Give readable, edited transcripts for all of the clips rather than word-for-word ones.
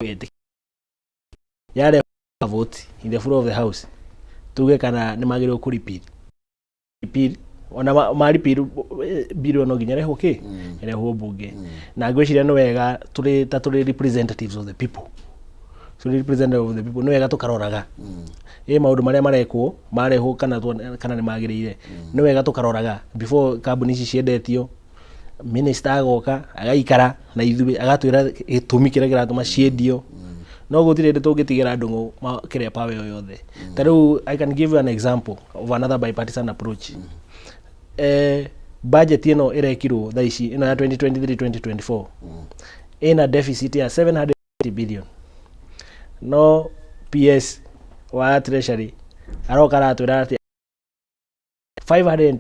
Ĩtĩkĩrio yarehwo vote in the floor of the house, tuge kana nĩ magĩrĩirwo kũ repeal. Repeal ona ma repeal bill ĩyo no nginya ĩrehwo kĩ ĩrehwo bunge. Na ngwĩciria nĩ wega tũrĩ ta tũrĩ representatives of the people, tũrĩ representative of the people, nĩ wega tũkaroraga ĩ maũndũ marĩa marekwo marehwo kana kana nĩ magĩrĩire. Nĩ wega tũkaroraga before kambuni ici ciendetio, minister agoka agaikara na ithuĩ agatwĩra gĩtũmi kĩrĩa kĩratũma ciendio. No gũtirĩ hĩndĩ tũngĩtigĩra ndũng'ũ kĩrĩa power ĩyo yothe. Ta rĩu I can give you an example of another bipartisan approach. Budget ĩno ĩrekirwo thaa ici, ĩno ya 2023 2024, ĩna deficit ya 700 billion, no PS wa Treasury aroka aratwĩra atĩ 500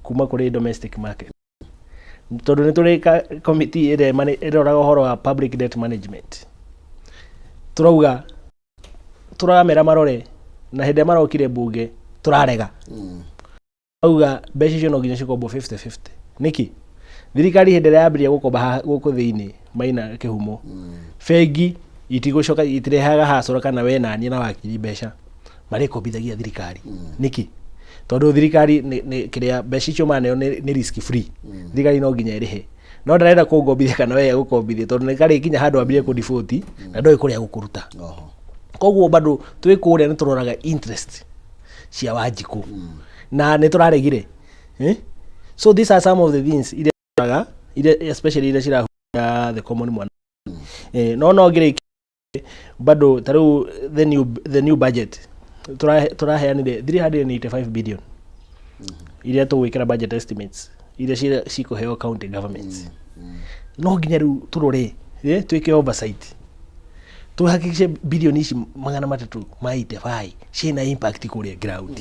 kuma kũrĩ domestic market, tondũ nĩ tũrĩ committee ĩrĩa ĩroraga ũhoro wa public debt management. Tũrauga tũramera marore, na hĩndĩ ĩrĩa marokire bunge tũrarega, auga mbeca icio no nginya cikombwo 50-50. Nĩkĩ thirikari hĩndĩ ĩrĩa yambĩrĩria gũkomba gũkũ thĩinĩ maina kĩhumo, bengi itigũcoka itirehaga hasara kana we naniĩ na wakiri mbeca marĩkombithagia thirikari? Nĩkĩ? Tondũ thirikari nĩ kĩrĩa mbeca icio maneo nĩ risk free. Thirikari no nginya ĩrĩhe, no ndarenda kũngombithia kana we gũkombithia, tondũ nĩ karĩ kinya handũ ambire kũ na ndoĩ kũrĩa gũkũruta. Koguo bado twĩ kũrĩa nĩ tũroraga interest cia Wanjikũ na nĩ tũraregire, eh? So these are some of the things iria tũroraga, iria especially iria cirahutia the common mwana. No ngĩrĩkie bado, ta rĩu the new budget tũraheanire 385 billion iria tũgwĩkĩra budget estimates iria cikũheo county governments. No nginya rĩu tũrore, twĩke oversight, tuhakikishe bilioni ici 385 ciĩna impact kũrĩa ground,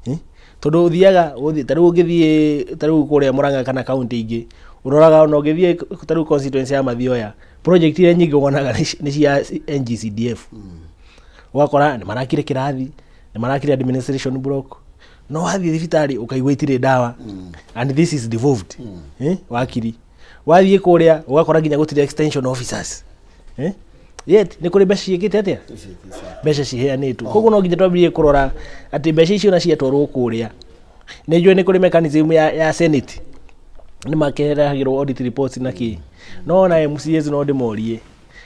eh? Tondũ ũthiaga ta rĩu ũngĩthiĩ ta rĩu kũrĩa Murang'a kana county ingĩ, ũroraga ona ũngĩthiĩ ta rĩu constituency ya Mathioya, project iria nyingĩ wonaga nĩ cia NGCDF. Ũgakora nĩ marakire kĩrathi, nĩ marakire administration block, no wathiĩ thibitarĩ ũkaigua itirĩ ndawa, and this is devolved, eh? Wakiri wathiĩ kũrĩa ũgakora nginya gũtirĩ extension officers, eh? Yet nĩ kũrĩ mbeca ciĩkĩte atĩa, mbeca ciheanĩtwo. Koguo no nginya twambĩrĩrie kũrora atĩ mbeca icio na ciatwarwo kũrĩa. Nĩ njũĩ nĩ kũrĩ mechanism ya Senate, nĩ makerahagĩrwo audit reports na kĩ, no ona MCAs no ndĩmorie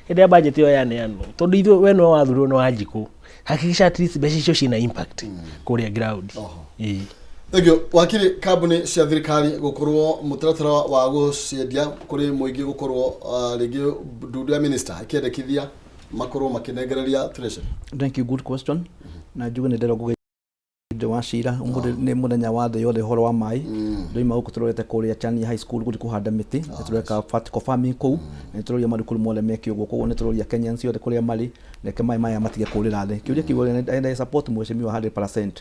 hĩndĩ ya budget ĩyo yaneanwo, tondũ ithuĩ we nĩwe wathurirwo nĩ Wanjikũ, hakikisha at least mbeca icio ciĩna impact kũrĩa ground. Ĩĩ. Thank you, wakiri. Kambuni cia thirikari gukorwo mũtaratara wa gũciendia kũrĩ mũingĩ, gũkorwo rĩngĩ ndundu ya minister ĩkĩendekithia makorwo makĩnengereria Treasury. Thank you, good question. Na njuge nĩ ndĩrona Ngũgĩ wa cira ũmũthĩ nĩ mũthenya wa thĩ yothe ũhoro wa maĩ. Ndoima gũkũ tũrorete kũrĩa Chania High School gũthiĩ kũhanda mĩtĩ. Nĩ tũreka vertical farming kũu, na nĩ tũroria mathukuru mothe meke ũguo. Koguo nĩ tũroria Kenyans othe kũrĩa marĩ, reke maĩ maya matige kũrĩra thĩ. Kĩũria kĩu, and I support mheshimiwa 100%.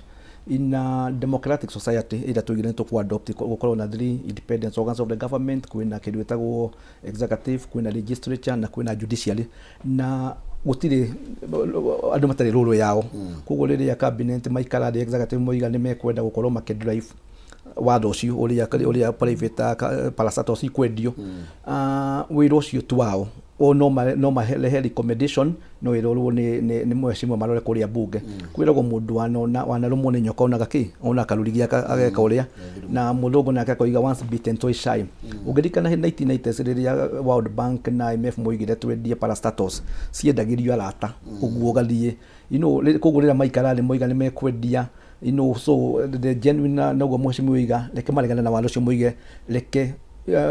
In a democratic society ĩrĩa tũigire nĩ tũkũ adopt gũkorwo na three independent organs of the government, kwĩna kĩndũ gĩtagwo executive, kwĩna legislature na kwĩna judiciary, na gũtirĩ andũ matarĩ rũrũ yao. Koguo rĩrĩa cabinet maikara thĩ, executive moiga nĩ mekwenda gũkorwo makĩ drive watho ũcio ũrĩa private parastatals ikwendio, wĩra ũcio ti wao. O no marehe recommendation, no ĩrorwo nĩ mheshimiwa marore kũrĩa bunge. Kwĩragwo mũndũ wanona wanarũmwo nĩ nyoka onaga kĩ ona karuri gĩaka ageka ũrĩa, na mũthũngũ nake akoiga, "Once bitten, twice shy." Ũngĩririkana 1990s rĩrĩa World Bank na IMF moigire twendie parastatals, ciendagĩrio arata ũguo ũgathiĩ koguo rĩrĩa maikara thĩ moiga nĩ mekwendia, so the genuine na noguo mheshimiwa oiga, reke maregane na watho ũcio, moige reke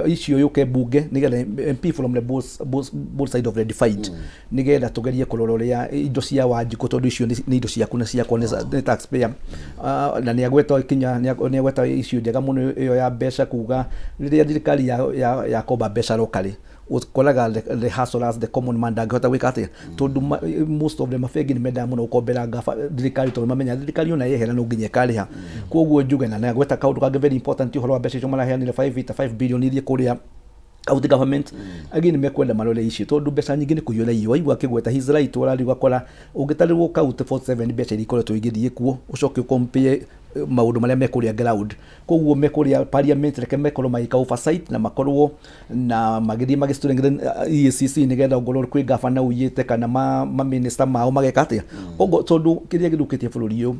icio yũke bunge nigetha MP from the both side of the divide, nigetha tugerie kũrora ũrĩa indo cia Wanjikũ, tondũ icio nĩ indo ciaku na ciakwa, nĩ taxpayer. Na nĩ agweta kinya nĩ agweta icio njega mũno ĩyo ya mbeca, kuga rĩrĩa thirikari ya yakomba mbeca locally, ũkoraga the hustlers, the common man ndangĩhota gwĩka atĩa, tondũ most of them mabengi nĩ mendaga mũno gũkombera thirikari, tondũ mamenya thirikari ona yehera no nginya ĩkarĩha. Koguo njuge na nĩagweta kaũndũ kangĩ very important, ũhoro wa mbeca icio maraheanire 5 billion iria kũrĩa county government. Again mekwenda marore icio, tondũ mbeca nyingĩ nĩ kũiywo na iyo waigua akĩgweta, his right. Ũrathiĩ ũgakora ũngĩtarĩrwo county 47 mbeca iria ikoretwo igĩthiĩ kuo, ũcoke ũcompare Maũndũ marĩa me kũrĩa ground. Koguo me kũrĩa parliament, reke mekorwo magĩka oversight na makorwo na magĩthiĩ magĩ strengthen EACC, nĩgetha ongorwo kwĩ gavana ũiyĩte kana ma minister mao mageka atĩa. Koguo tondũ kĩrĩa gĩthũkĩtie bũrũri ũyũ,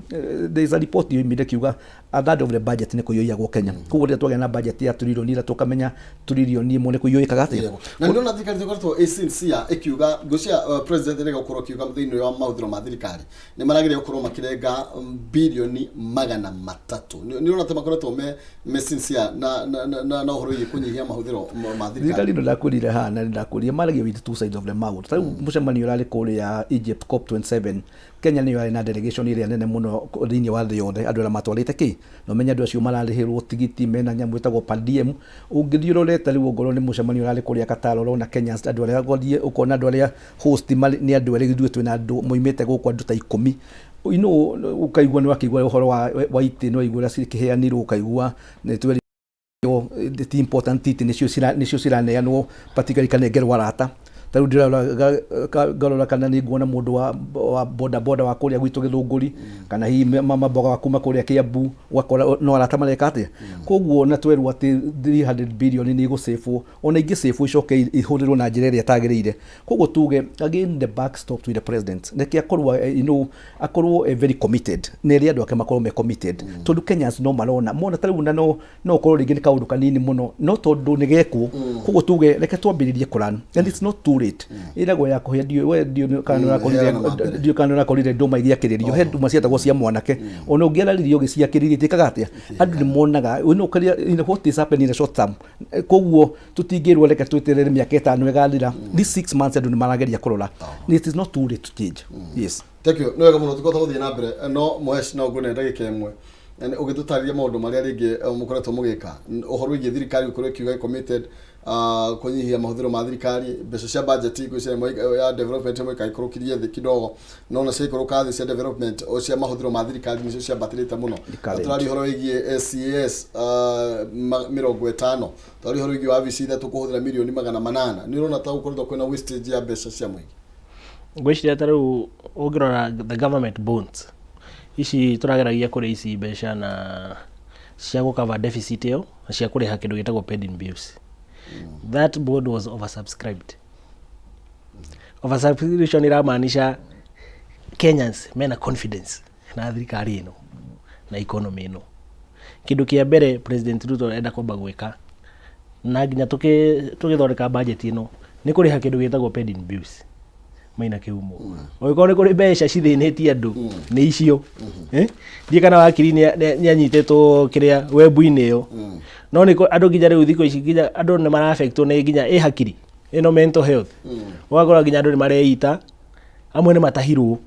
there is a report yoimire kiuga a third of the budget nĩ kũiywo iyagwo Kenya. Koguo rĩrĩa twagĩa na budget ya 300 3 ũkamenya 1 trillion nĩ kũiywo ĩkaga atĩa. Na nĩ thirikari ĩkoretwo ĩ sincere ĩkiuga, ngwĩciria president ĩrega gũkorwo akiuga thĩinĩ wa mahũthĩro ma thirikari nĩ maragĩrĩire gũkorwo makĩrenga 300 bilioni. Nĩ ũrona ta makoretwo me sincere na ũhoro wĩgiĩ kũnyihia mahũthĩro ma thirikari? Thirikari ĩno ndakwĩrire haha na ndakwĩrire maragia with two sides of the mouth. Ta rĩu mũcemanio ũrarĩ kũrĩa Egypt, COP 27, Kenya nĩyo yarĩ na delegation ĩrĩa nene mũno thĩinĩ wa thĩ yothe. Andũ arĩa matwarĩte kĩ na ũmenye andũ acio mararĩhĩrwo tigiti, mena nyamũ ĩtagwo per diem. Ũngĩthiĩ ũrorete rĩu, ongorwo nĩ mũcemanio ũrarĩ kũrĩa Qatar, ũrona Kenya andũ arĩa gũthiĩ, ũkona andũ arĩa host marĩ nĩ andũ erĩ, ithuĩ twĩna andũ moimĩte gũkũ andũ ta 10. Ũkaigua nĩ wakĩigua ũhoro wa itĩ, nĩ waigua ũrĩa cikĩheanirwo, ũkaigua nĩ twerirwo ti important, itĩ nĩcio ciraneanwo particularly ikanengerwo arata. Ta rĩu ndĩrarora ngarora kana nĩ nguona mũndũ wa boda boda wa kũrĩa gwitũ Gĩthũngũri, kana hihi mama mboga wa kuma kũrĩa Kĩambu, ũgakora no arata mareka atĩa. Koguo na twerwo atĩ 300 billion nĩ igũcĩbwo, ona ingĩcĩbwo icoke ihũthĩrwo na njĩra ĩrĩa ĩtagĩrĩire. Koguo tuge again, the buck stops with the president. Reke akorwo akorwo very committed, na ĩrĩa andũ ake makorwo me committed, tondũ Kenyans no marona mona ta rĩu na no ũkorwo rĩngĩ nĩ kaũndũ kanini mũno, no tondũ nĩ gekwo. Koguo tuge reke twambĩrĩrie kũran, and it's not too late. Ĩragwo ya kũhĩa ndiũ we ndiũ kana nĩ ũrakorire. Heana ma mbere. Ndiũ kana nĩ ũrakorire ndũma igĩakĩrĩrio. He ndũma cietagwo cia mwanake, ona ũngĩararirie ũgĩciakĩrĩria itĩkaga atĩa. Andũ nĩ monaga kĩrĩa what is happening in the short term. Koguo tũtingĩrwo reke tweterere mĩaka 5 ĩgathira. These 6 months andũ nĩ marageria kũrora. It is not too late to change, yes. Thank you, nĩ wega mũno. Tũkũhota gũthiĩ na mbere, no Mũhesh, no ngwene ndagĩka 1 ũgĩtũtarĩria maũndũ marĩa rĩngĩ mũkoretwo mũgĩka ũhoro wĩgiĩ thirikari gũkorwo ĩkiuga committed kũnyihia mahũthĩro ma thirikari. Mbeca cia budget ngwĩciria ya development ĩmwe ĩkaikũrũkirie thĩ kidogo, no na ciaikũrũka thĩ cia development, o cia mahũthĩro ma thirikari nĩcio ciambatĩrĩte mũno. Current. Tũraria ũhoro wĩgiĩ CAS 50, tũraria ũhoro wĩgiĩ wabici ithatũ kũhũthĩra 800 milioni. Nĩ ũrona ta gũkoretwo kwĩna wastage ya mbeca cia mũingĩ? Ngwĩciria ta rĩu ũngĩrora the government bonds ici tũrageragia kũrĩa ici mbeca na cia gũcover deficit ĩyo na cia kũrĩha kĩndũ gĩtagwo pending bills. That bond was oversubscribed. Oversubscription iramaanisha Kenyans mena confidence na thirikari ĩno na economy ĩno. Kĩndũ kĩa mbere President Ruto enda kwamba gwĩka na nginya tũgĩthondeka budget ĩno nĩ kũrĩha kĩndũ gĩtagwo pending bills. Maina kĩhumo, ũngĩkorwo nĩ kũrĩ mbeca cithĩnĩtie andũ nĩ icio. Eh? Ndiĩ kana wakiri nĩ anyitĩtwo kĩrĩa webu-inĩ ĩyo, no nĩ andũ nginya rĩu thikũ ici nginya andũ nĩ mara-affectwo nĩ nginya ĩ hakiri ĩno, mental health. Ũgakora nginya andũ nĩ mareita, amwe nĩ matahirwo.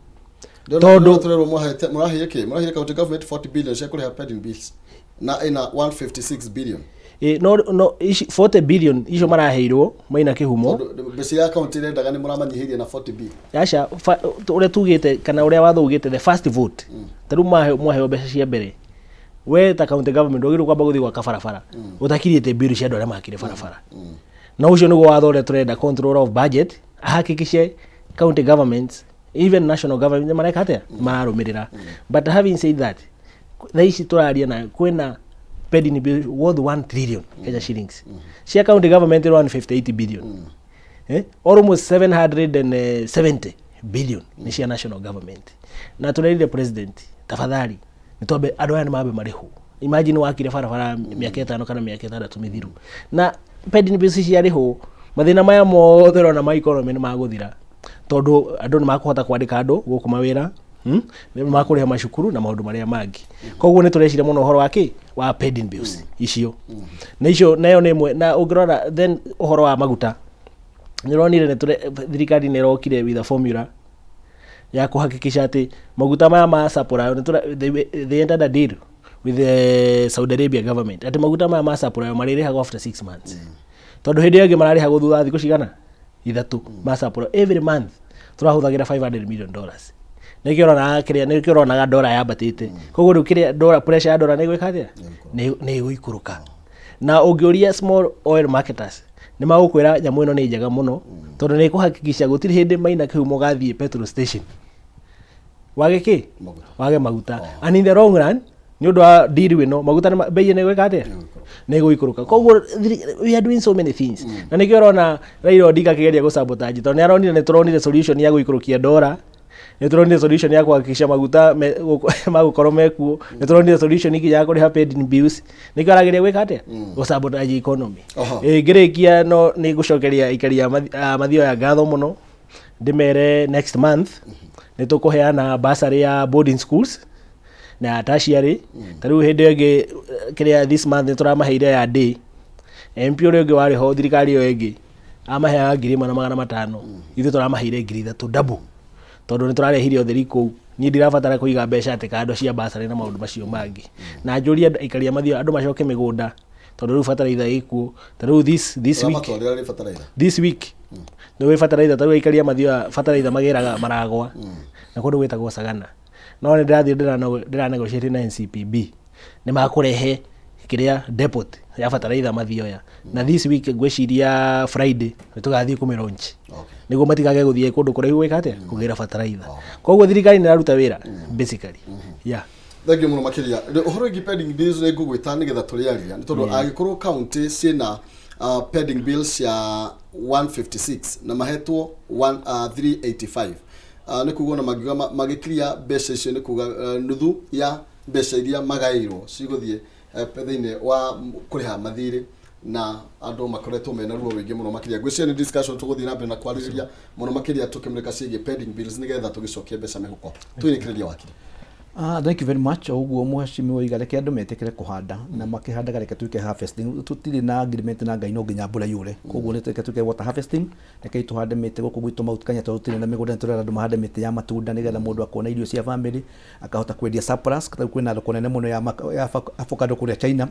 Tondũ tũrerwo mũrahire kĩ, mũrahire county government 40 billion cia kũrĩha pending bills na ĩna 156 billion. Ĩ, no ici 40 billion icio maraheirwo, Maina Kĩhumo. Tondũ mbeca iria county irendaga nĩ mũramanyihĩria na 40 b. Aca, ũrĩa tugĩte kana ũrĩa watho ugĩte, the first vote, ta rĩu mwaheo mbeca cia mbere, we ta county government wagĩrĩirwo kwamba gũthiĩ gwaka barabara ũtakirĩte bill cia andũ arĩa makire barabara. Na ũcio nĩguo watho ũrĩa tũrenda controller of budget ahakikishe county governments, even national government, nĩ mareka atĩa, mararũmĩrĩra. But having said that, thaa ici tũraria na kwĩna pending bill worth 1 trillion Kenya shillings cia county government 158 billion, almost 770 billion nĩ cia national government. Na tũrerire president, tafadhali nĩ twambe andũ aya nĩ mambe marĩhwo. Imagine wakire barabara mĩaka 5 kana mĩaka 6 mĩthiru na pending bills ciarĩhwo, mathĩna maya mothe ũrona ma economy nĩ magũthira, tondũ andũ nĩ makũhota kwandĩka andũ gũkũ mawĩra, Nĩ makũrĩha macukuru na maũndũ marĩa mangĩ. Koguo nĩ tũreciria mũno ũhoro wa kĩ wa pending bills icio na icio nayo nĩ ĩmwe. Na ũngĩrora then ũhoro wa maguta, nĩ ũronire thirikari nĩ ĩrokire with a formula ya kuhakikisha atĩ maguta maya ma supply they entered a deal with the Saudi Arabia government atĩ maguta maya ma supply marĩrĩhagwo after 6 months, tondũ hĩndĩ ĩyo ĩngĩ mararĩhagwo thutha wa thikũ cigana ithatũ. Ma supply every month tũrahũthagĩra $500 million. Nĩkĩo ũronaga kĩrĩa, nĩkĩo ũronaga ndora yambatĩte. Koguo rĩu kĩrĩa ndora, pressure ya ndora nĩ ĩgwĩka atĩa? Nĩ ĩgũikũrũka. Na ũngĩũria small oil marketers, nĩ magũkwĩra nyamũ ĩno nĩ njega mũno, tondũ nĩ ĩkũhakikisha gũtirĩ hĩndĩ Maina Kĩhumo gathiĩ petrol station wage kĩ? Maguta. Wage maguta. And in the long run Nĩ ũndũ wa deal ĩno, maguta bei nĩ gwĩka atĩa? Nĩ gũikũrũka. Koguo we are doing so many things, na nĩkĩo ũrona Raila Odinga akĩgeria gũsabotage, tondũ nĩ aronire, nĩ tũronire solution ya gũikũrũkia ndora, nĩ tũronire solution ya kuhakikisha maguta magũkorwo mekuo, nĩ tũronire solution nginya ya kũrĩha pending bills. Nĩkĩo arageria gwĩka atĩa? Gũsabotage economy. Ngĩrĩkia, no nĩ ngũcokeria aikari a Mathioya ngatho mũno, ndĩmere next month nĩ tũkũheana bursary ya boarding schools na ya tertiary. Ta rĩu hĩndĩ ĩyo ĩngĩ, kĩrĩa this month nĩ tũramaheire ya day. MP ũrĩa ũngĩ warĩ ho, thirikari ĩyo ĩngĩ, amaheaga 1500, ithuĩ tũramaheire 3000, double, tondũ nĩ tũrarehire ũtheri kũu. Niĩ ndirabatara kũiga mbeca atĩ kando cia bursary na maũndũ macio mangĩ. Na njũrie aikari a Mathioya, andũ macoke mĩgũnda, tondũ rĩu bataraitha ĩkuo. Ta rĩu this week Ũramatwarĩra rĩ bataraitha? This week nĩ gwĩ bataraitha. Ta rĩu aikari a Mathioya, bataraitha magĩraga Maragwa na kũndũ gwĩtagwo Sagana, no nĩ ndĩrathiĩ ndĩra negotiate na NCPB, nĩ makũrehe kĩrĩa depot ya bataraitha Mathioya, na this week, ngwĩciria Friday, nĩ tũgathiĩ kũmĩ launch, nĩguo matikage gũthiĩ kũndũ kũraihu gwĩka atĩa? Kũgĩra bataraitha. Koguo thirikari nĩ ĩraruta wĩra basically, yeah. Thank you mũno makĩria. Rĩu, ũhoro wĩgiĩ pending bills nĩ ngũgwĩta nĩgetha tũrĩaria, nĩ tondũ angĩkorwo county ciĩna pending bills cia 156 na mahetwo 385, nĩ kuga ona mangiuga magĩkiria mbeca icio, nĩ kuga nuthu ya mbeca iria magaĩirwo cigũthiĩ thĩinĩ wa kũrĩha mathirĩ, na andũ makoretwo mena ruo rũingĩ mũno makĩria. Ngwĩciria nĩ discussion tũgũthiĩ na mbere na kwarĩrĩria mũno makĩria, tũkĩmũrĩka ciĩgiĩ pending bills, nĩgetha tũgĩcokie mbeca mĩhuko. Twĩrĩkĩrĩria, wakiri. Ah, thank you very much. O ũguo mheshimiwa oiga, reke andũ metĩkĩre kũhanda, na makĩhandaga reke tuĩke harvesting. Tũtirĩ na agreement na Ngai no nginya mbura yure, koguo nĩ reke tuĩke water harvesting. Rekei tũhande mĩtĩ gũkũ gwitũ Mount Kenya, tondũ tũtirĩ na mĩgũnda, nĩ tũrera andũ mahande mĩtĩ ya matunda, nĩgetha mũndũ akona irio cia family, akahota kwendia surplus. Rĩu kwĩna thoko nene mũno ya avocado kũrĩa China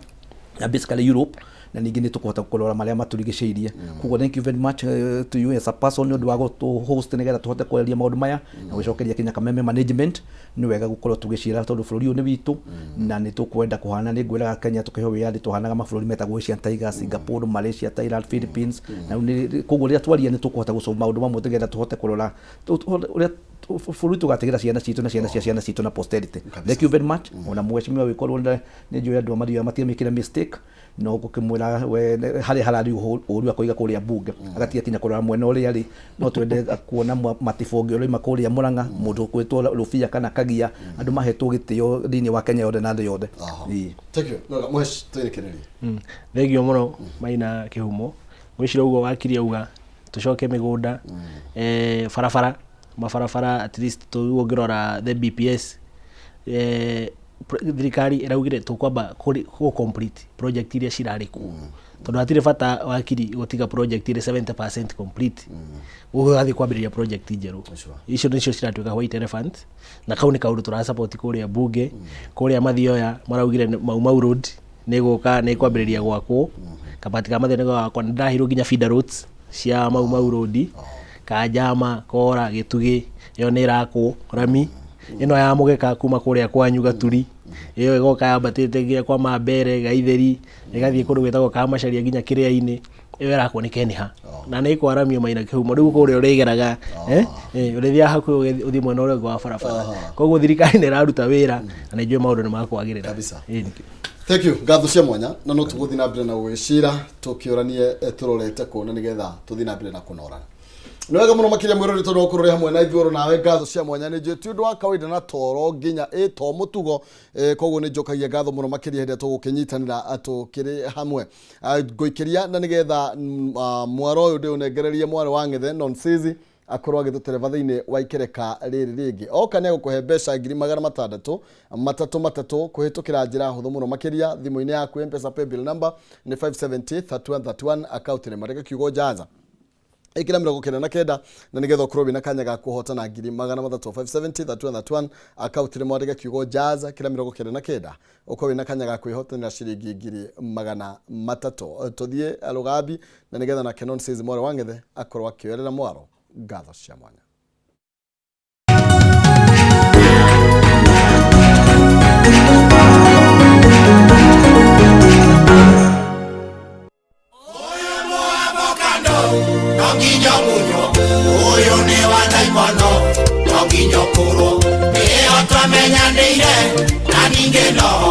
na basically Europe, na ningĩ nĩ tũkũhota kũrora marĩa matũrigicĩirie. Koguo thank you very much to you as a person nĩ ũndũ wa gũtũ host nĩgetha tũhote kwarĩria maũndũ maya na gũcokeria Kenya Kameme management. Nĩ wega gũkorwo tũgĩciĩra, tondũ bũrũri ũyũ nĩ witũ na nĩ tũkwenda kũhana. Nĩ ngwĩraga Kenya tũkĩheo wĩyathi tũhanaga mabũrũri metagwo Asian Tigers, Singapore, Malaysia, Thailand, Philippines, na rĩu koguo rĩrĩa twaria nĩ tũkũhota gũsolve maũndũ mamwe, tũgetha tũhote kũrora ũrĩa bũrũri tũgatigĩra ciana citũ na ciana cia ciana citũ na posterity. Thank you very much. Ona mheshimiwa wĩkorwo nĩ njũĩ andũ a Mathioya matiamĩkire mistake, no gũkĩmwĩra we harĩa hararĩ ũru akoiga kũrĩa mbunge, agatiga kinya kũrora mwena ũrĩa rĩ. No twende kuona matibonge ũroima kũrĩa Mũrang'a, mũndũ ũkwĩtwo Rũbia kana Kagia, andũ mahetwo gĩtĩo thĩinĩ wa Kenya yothe na thĩ yothe. Ĩĩ. Thank you. No, Mhesh, twĩrĩkĩrĩrie. Thengio mũno, Maina Kĩhumo. Ngwĩciria ũguo wakiri auga, tũcoke mĩgũnda, barabara, mabarabara, at least rĩu ũngĩrora the BPS, thirikari ĩraugire tũkwamba gũ complete project iria cirarĩ kuo, tondũ hatirĩ bata, wakiri, gũtiga project ĩrĩ 70% complete ũgathiĩ kwambĩrĩria project njerũ. Icio nĩcio ciratuĩka white elephant, na kau nĩ kaũndũ tũrasupport kũrĩa bunge. Kũrĩa Mathioya maraugire Mau Mau Road nĩ gũka, nĩ kwambĩrĩria gwakwo, kabati ka Mathioya nĩ gwakwo. Nĩ ndĩraheirwo nginya feeder roads cia Mau Mau Road, Kanjama, Kora, Gĩtugĩ, ĩyo nĩ ĩrakwo rami. Ĩno ya mũgeka kuma kũrĩa kwanyu Gaturi, ĩyo ĩgoka yambatĩte nginya kwa Mambere, Gaitheri, ĩgathiĩ kũndũ gwĩtagwo Kamacaria nginya Kĩrĩa-inĩ, ĩyo ĩrakwo nĩ Kenha na nĩ ĩkwaramio, Maina Kĩhumo. Rĩu kũrĩa ũrĩgeraga, ũrĩthiaga hakuhĩ ũthiĩ mwena ũrĩa ũngĩ wa barabara. Koguo thirikari nĩ ĩraruta wĩra na nĩ njũĩ maũndũ nĩ makwagĩrĩra. Kabisa. Ĩĩ. Thank you, ngatho cia mwanya, na no tũgũthiĩ na mbere na gũgĩcira tũkĩũranie, tũrorete kũ, na nĩgetha tũthiĩ na mbere na kũnorana. Nĩ wega mũno makĩria, mwĩrori, tondũ ũkorwo ũrĩ hamwe na ithuĩ oro nawe. Ngatho cia mwanya. Nĩ njũĩ ti ũndũ wa kawaida na toro nginya ĩ to mũtugo, koguo nĩ njokagia ngatho mũno makĩria hĩndĩ ĩrĩa tũgũkĩnyitanĩra tũkĩrĩ hamwe. Ngũikĩria na nĩgetha mwaro ũyũ ndĩũnengererie mwarĩ wa ng'ethe Nonsizi akorwo agĩtũtereba thĩinĩ wa ikereka rĩrĩ rĩngĩ. Oka nĩ egũkũhe mbeca 633 kũhĩtũkĩra njĩra hũthũ mũno makĩria thimũ-inĩ yaku. M-Pesa paybill number nĩ 570 3131, account nĩ mareke kiugo jaza, ĩkĩra 99, na nĩgetha ũkorwo wĩna kanya ga kũhotana 300,000. 570 3131, account nĩ mwandĩke kiugo jaza, kĩra 99, ũkorwo wĩna kanya ga kwĩhotanĩra ciringi 300,000. Tũthiĩ rũgambi na nĩgetha nake Nonsense mwarĩ wa ng'ethe akorwo akĩoerera mwaro. Ngatho cia mwanya. No nginya munywo ũyũ nĩ wa ndaimono, no nginya ũkũrwo nĩyo twamenyanĩire na ningĩ noho.